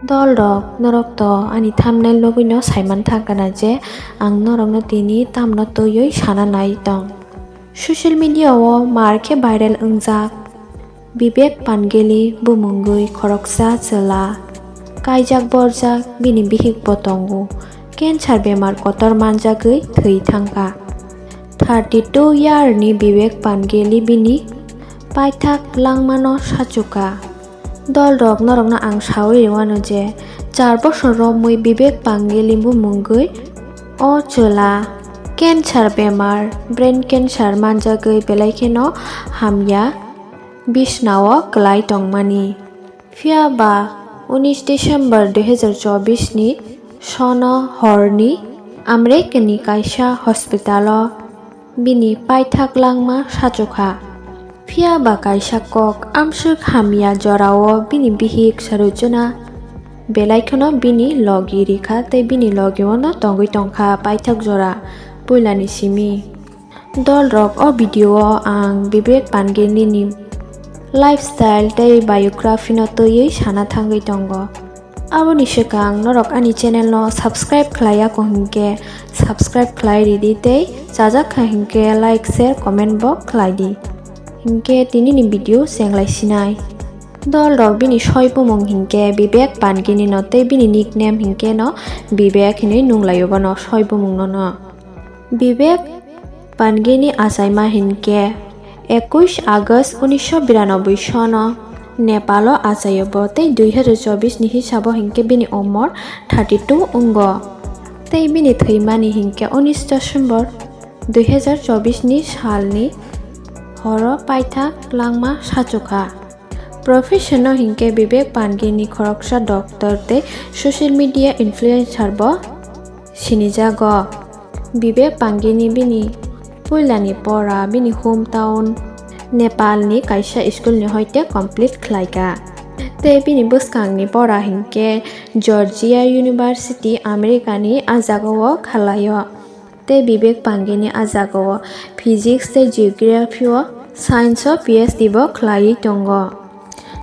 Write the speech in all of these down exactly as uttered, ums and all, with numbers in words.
Dol rok, norok to ani thumbnail nugwi no saiman thangkana je ang norok no tini tamno twiwi sana nai tong. Social media o mar khe viral wngjak Vivek Pangali bumungwi khoroksa chwla kaijak borjak bini bihik bo tongo. Cancer bemar kotor manjagwi thwi thangkha. Thirty two year ni Vivek Pangali bini paithak langmano sachukha. Dol rok, norokno ang sawi rwano je char bosor romwi Vivek Pangali bumungwi o chwla cancer bemar, brain cancer manjagwi belai kheno hamya bisnao kwlai tongmani. Phiya ba unis December dui hazar chobbish ni sono horni America ni kaisa hospital o bini paithak langma sachukha. Phiya ba kaisa kok amswk hamya jorao bini bihik Sarojona belai kheno bini logi rikha tei bini logi ono tongwi tongkha paithak jora puilani simi. Dol rok, o video o ang Vivek Pangali ni lifestyle tei biography no twiwi sana thangwi tongo. Aboni swkang norok ani channel no subscribe khlai ya ko hinkhe subscribe khlai ridi tei chajak kha hinkhe like, share, comment bo khlai di. Hinkhe tini ni video chenglai sinai. Dol rok, bini soi bumung hinkhe Vivek Pangali no tei bini nickname hinkhe no Vivek hinwi nunglaio bono soi bumung no no. Vivek Pangali ni achaima hinkhe ekush August unisho biranoboi sono Nepal o achaio bo tei dui hazar chobbish ni hisabo hinkhe bini umor thirty two wngo. Tei bini thwimani hinkhe unis December dui hazar chobbish ni salni horo paithak langma sachukha. Profession no hinkhe Vivek Pangali ni khoroksa doctor tei social media influencer bo sinijago. Vivek Pangali ni bini puilani pora bini hometown Nepal ni kaisa school ni hoite complete khlaikha. Tei bini bwskangni pora hinkhe Georgia University, America ni a jagao khalaio. Tei Vivek Pangali ni a jagao physics tei geography o science o P H D bo khlaiwi tongo.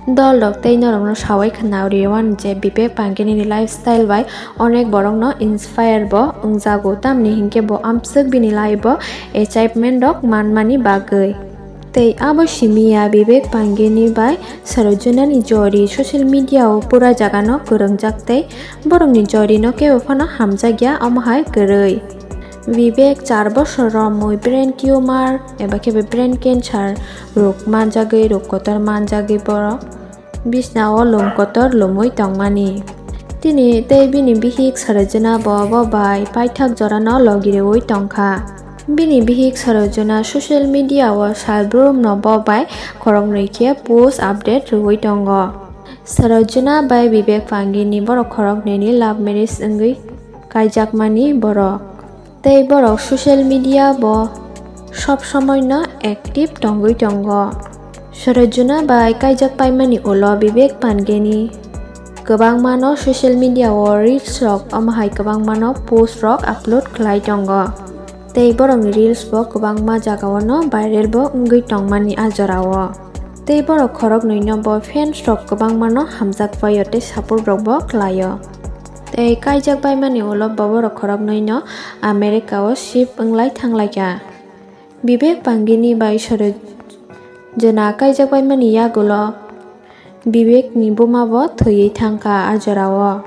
Dol rok, tei norokno sawai khna rwmani je Vivek Pangali ni lifestyle bai onek borokno inspire bo wngjago, tamni hinkhe bo amswk bini life o achievement rok manmani bagwi. Tei abo simi ya Vivek Pangali bai Sarojona ni jori social media o pura jaga no kwrwngjak tei borokni jori no kebo phano hamjakya omo hai kwrwi. Vivek char bosor romwi brain tumor eba khe brain cancer rok manjagwi, rok kotor manjagwi borok bisnao lum kotor lumwi tongmani. Tini tei bini bihik Sarojona bo bo bai paithak jorano logi rwui tongkha. Bini bihik Sarojona social media o salbrumno bo bai khoroknwi khe post update rwui tongo. Sarojona bai Vivek Pangali ni borok khoroknwi ni love marriage wngwi kaijakmani borok. Tei borok social media bo sob somoi no active tongwi tongo. Sarojona bai kaijak paimani ulo Vivek Pangali ni kwbangma no social media o reels rok omo hai kwbangma no post rok upload khlai tongo. Tei borokni reels bo kwbangma jagao no viral bo wngwi tongmani a jorao. Tei borok khoroknwi no bo fans rok kwbangma no hamjak paio tei support rok bo khlaio. Tei kaijak baimani ulo bo borok khoroknwi no America o shift wnglai thanglaikha. Vivek Pangali bai Sarojona kaijak baimani yagulo Vivek ni buma bo thwiwi thangkha a jorao.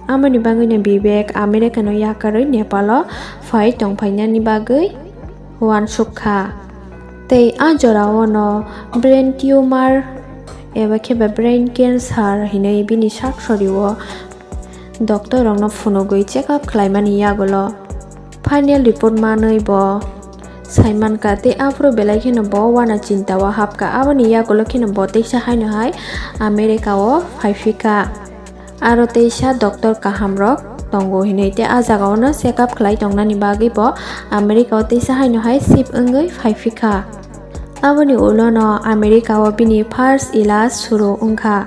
Amoni bagwino Vivek America no yakarwi Nepal o phai tongphainani bagwi uansukha. Tei a jorao no brain tumor eba khe ba brain cancer hinwi bini sak sorio doctor rokno phunugwi check up khlaimani yagulo final report manwi bo saimankha tei aphuru belai kheno bo uana chinta o hapkha. Aboni yagulo kheno bo teisa haino hai America o phaiphikha. Aro teisa doctor kaham rok tongo hinwi tei a jagao no check up khlai tongnani bagwi bo America o teisa haino hai shift wngwi phaiphikha. Aboni ulo no America o bini first ilaj suru wngkha.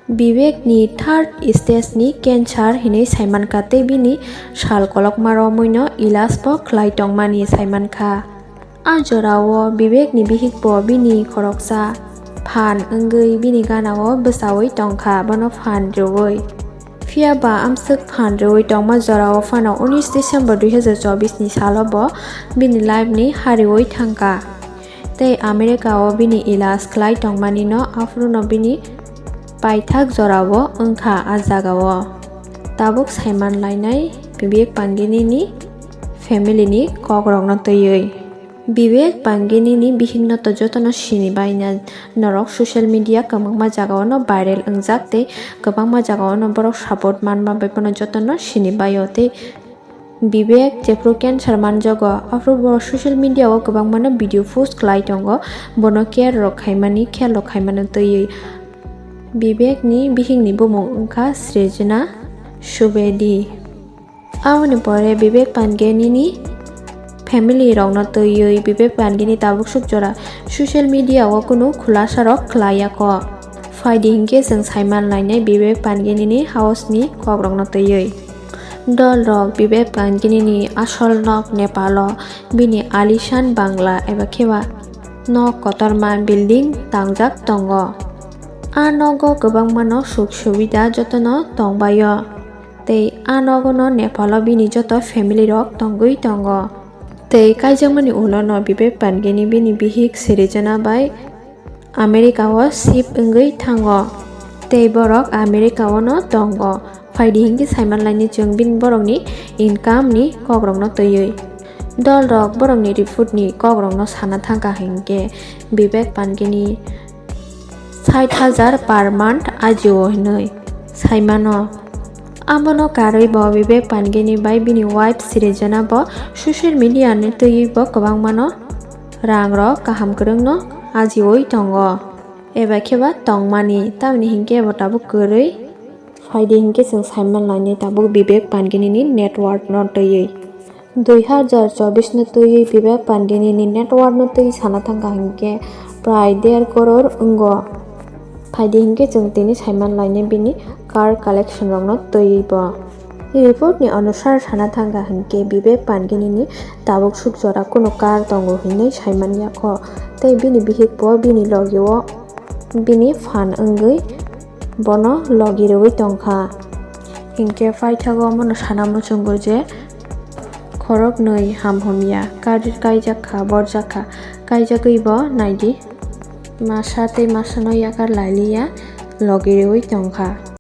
Vivek ni third stage ni cancer hinwi saimankha tei bini sal kolokma romwi no ilaj bo khlai tongmani saimankha. A jorao Vivek ni bihik bo bini khoroksa phan wngwi bini gana o bwchaui tongkha, bono phan rwui. Phiya ba amswk phan rwui tongma jorao phano unis December dui hazar chobbish ni salo bo bini life ni hariui thangkha. Tei America o bini ilaj khlai tongmani no aphuru no bini paithak jorao wngkha a jagao. Tabuk saiman lainai Vivek Pangini ni family ni kokrok no twiwi. Vivek Pangini ni bihik no to jotono sini bai na norok social media kwbangma jagao no viral wngjak tei kwbangma jagao no borok support manma bai phano jotono sini bai o tei Vivek jephru cancer manjago, aphuru bo social media o kwbangmano video post khlai tongo, bono care rok khaimani, khel rok khaimano twiwi. Vivek ni bihik ni bumung wngkha Srijana Subedi. Aboni pore Vivek Pangini ni family rokno twiwi Vivek Pangini tabuk suk jora social media o kunu khulasa rok khlai ya kho. Phaidi hinkhe chwng saiman lainai Vivek Pangini ni house ni kok rokno twiwi. Dol rok Vivek Pangini ni asol nok Nepal o bini alisan bangla eba kheba nok kotorma building tangjak tongo. A nogo kwbangma no suk subida jotono tongbaio. Tei a nogo no Nepal o bini joto family rok tongwi tongo. Tei kaijakmani ulo no Vivek Pangini bini bihik Srijana bai America o shift wngwi thango. Tei borok America o no tongo. Phaidi hinkhe saiman lainai chwng bini borok ni income ni kok rok no twiwi. Dol rok borok ni report ni kok rok no sana thangkha hinkhe Vivek Pangini sait hajar per month ajio hinwi saimano. Abono karwi bo Vivek Pangini bai bini wife Srijana bo social media ni twiwi bo kwbangmano rang rok kaham kwrwngno ajiwi tongo. Eba kheba tongmani, tamni hinkhe bo tabuk kwrwi. Phaidi hinkhe chwng saiman lainai tabuk Vivek Pangini ni net worth no twiwi. Dui hazar chobbish no twiwi Vivek Pangini ni net worth no twiwi sana thangkha hinkhe prai der koror wngo. Phaidi hinkhe chwng tini saiman lainai bini car collection rokno twiwi bo. Report ni onusar sana thangkha hinkhe Vivek Pangini ni tabuk suk jora kunu car tongo hinwi saiman ya kho. Tei bini bihik bo bini logi o bini phan wngwi bono logi rwui tongkha. Hinkhe paithago omono sana muchungo je khoroknwi ham hamya kar-, kaijak kha, borjak kha, kaijagwi bo naidi masa tei masano yakar lailiya logi rwui tongkha.